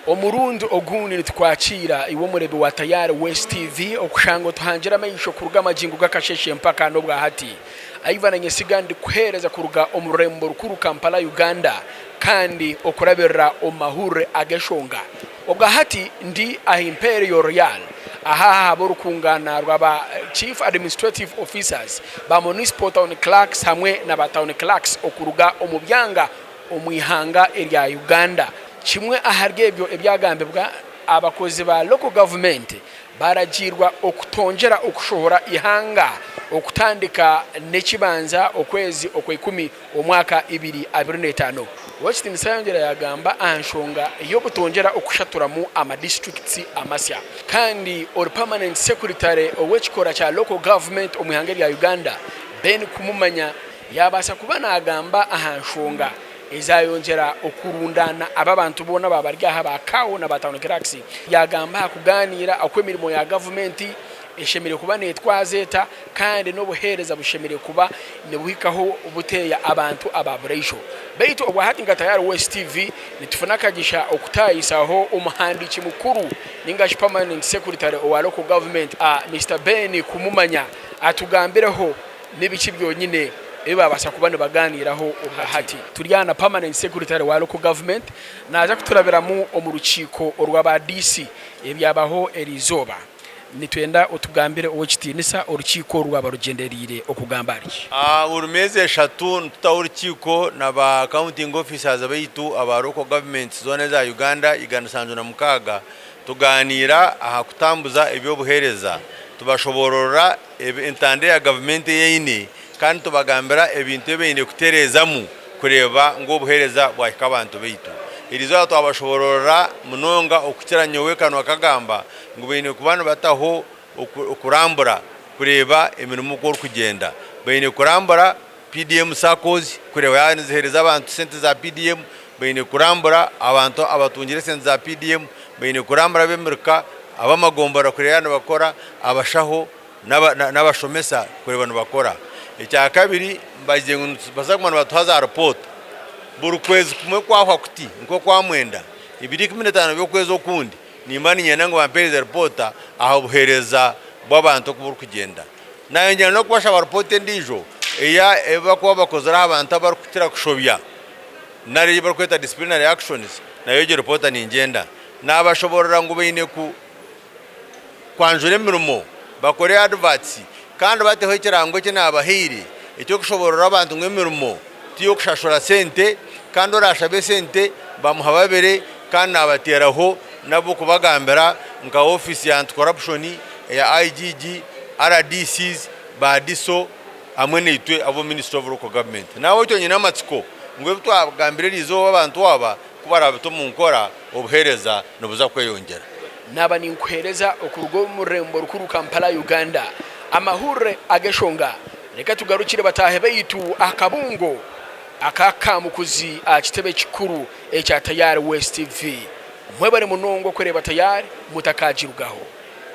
Omurundi ogundi nitukwakiira iwe omureebi wa Tayari West TV okushanga otuhangire amaisho kuruga amagingo g'akasheshe mpaka n'obwahati. Ivan Nyesiga ndikuheereza kuruga omu rurembo rukuru Kampala Uganda kandi okurabirira omu mahurire ag'eshonga. Obwahati ndi aha Imperial Royal aha ahaba orukungaana rwa ba Chief Administrative Officers, ba Municipal Town Clerks hamwe na ba Town Clerks okuruga omu byanga omu ihanga erya Uganda. Kimwe ahari ebyo ebyagambibwa, abakozi ba Local Government baragiirwa okutongyera okushohora eihanga okutandika n'ekibanza okwezi Okwaikumi omwaka 2025. Owekitinisa yayongyera yagamba aha nshonga y'obutongyera okushaturamu ama disiturikiti amasya. Kandi ori Permanent Secretary ow'ekikora kya Local Government omu ihanga erya Uganda, Ben Kumumanya Yaabaasa kuba naagamba aha nshonga ezaayongyera okurundaana aba bantu boona abaaba bari aha ba CAO na ba Town Clerks. Yaagamba aha kugaaniira oku emirimo ya gavumenti eshemereire kuba neetwaza eta kandi n'obuheereza bushemereire kuba nibuhikaho buteeya abantu aba buraijo. Beitu obwa hati nka Tayari West TV nitufuna akagisha okutaayisaho omuhandiiki mukuru ninga shi Permanent Secretary owa Local Government, Mister Ben Kumumanya atugambireho N'ebiki byonyine ebi baabaasa kuba nibagaaniiraho obwa hati? Turi aha na Permanent Secretary wa Local Government naaza kuturabiramu omu rukiiko orwa ba DC ebyabaho eriizooba. Nitwenda otugambire Ow'ekitiinisa orukiiko oru rwaba rugyendereire okugamba ahari ki? Buri meezi eshatu nitutaho orukiiko na ba Accounting Officers baitu aba Local Governments zoona eza Uganda 176 tugaaniira aha kutambuza eby'obuheereza, tubashoboororera entanda ya gavumenti ei eine kandi tubagambira ebintu ebi baine kutereezamu kureeba ngu obuheereza bwahika abantu baitu. Eriizooba twabashoboororera munonga okukira nyowe kanwa kagamba ngu baine kuba nibataho okurambura kureeba emirimo oku erikugyenda. Baine kurambura PDM SACCOs kureeba yaaba niziheereza abantu sente za PDM, baine kurambura abantu abatungire esente za PDM, baine kurambura ab'emirika, ab'amagomborora kureeba yaaba nibakora, abashaho n'abashomesa kureeba nibakora. Ekyakabiri bagizire ngu nibaza kuguma nibatuha za ripoota buri kwezi kumwe kwahwa kuti nk'okwamwenda, ebiro 15 by'okwezi okundi nimba niinyenda ngu bampeereze ripoota aha buheereza bw'abantu oku burikugyenda. Nayongyera n'okubashaba ripoota endiijo eya ebi barikuba bakozire aha bantu abarikukira kushobya nari ei barikweta disciplinary actions nayo egyo ripoota ningyenda. Nabashoborora ngu baine ku kwanjura emirimo bakore adverts kandi bateho ekirango eki nabahaire eky'okushoborora abantu ngu emirimo tiyokushashura sente kandi orashabe esente bamuha babiri kandi nabateeraho nabokubagambira nka ofiisi ya anti corruption, eya IGG, RDCs, ba DISO hamwe naitwe abo ministry of local government. Nahabwekyo nyine amatsiko ngu ebi twagambire eriizooba abantu aba kubarabita omu nkora obuheereza nibuza kweyongyera. Naaba ninkuheereza okuruga omu rurembo rukuru Kampala, Uganda. Amahurire ag'eshonga. Reka tugarukire bataahi baitu aha kabungo aka Kamukuzi aha kitebe kikuru ekya Tayari West TV. Mwebare munonga okureeba Tayari mutakaagirugaho.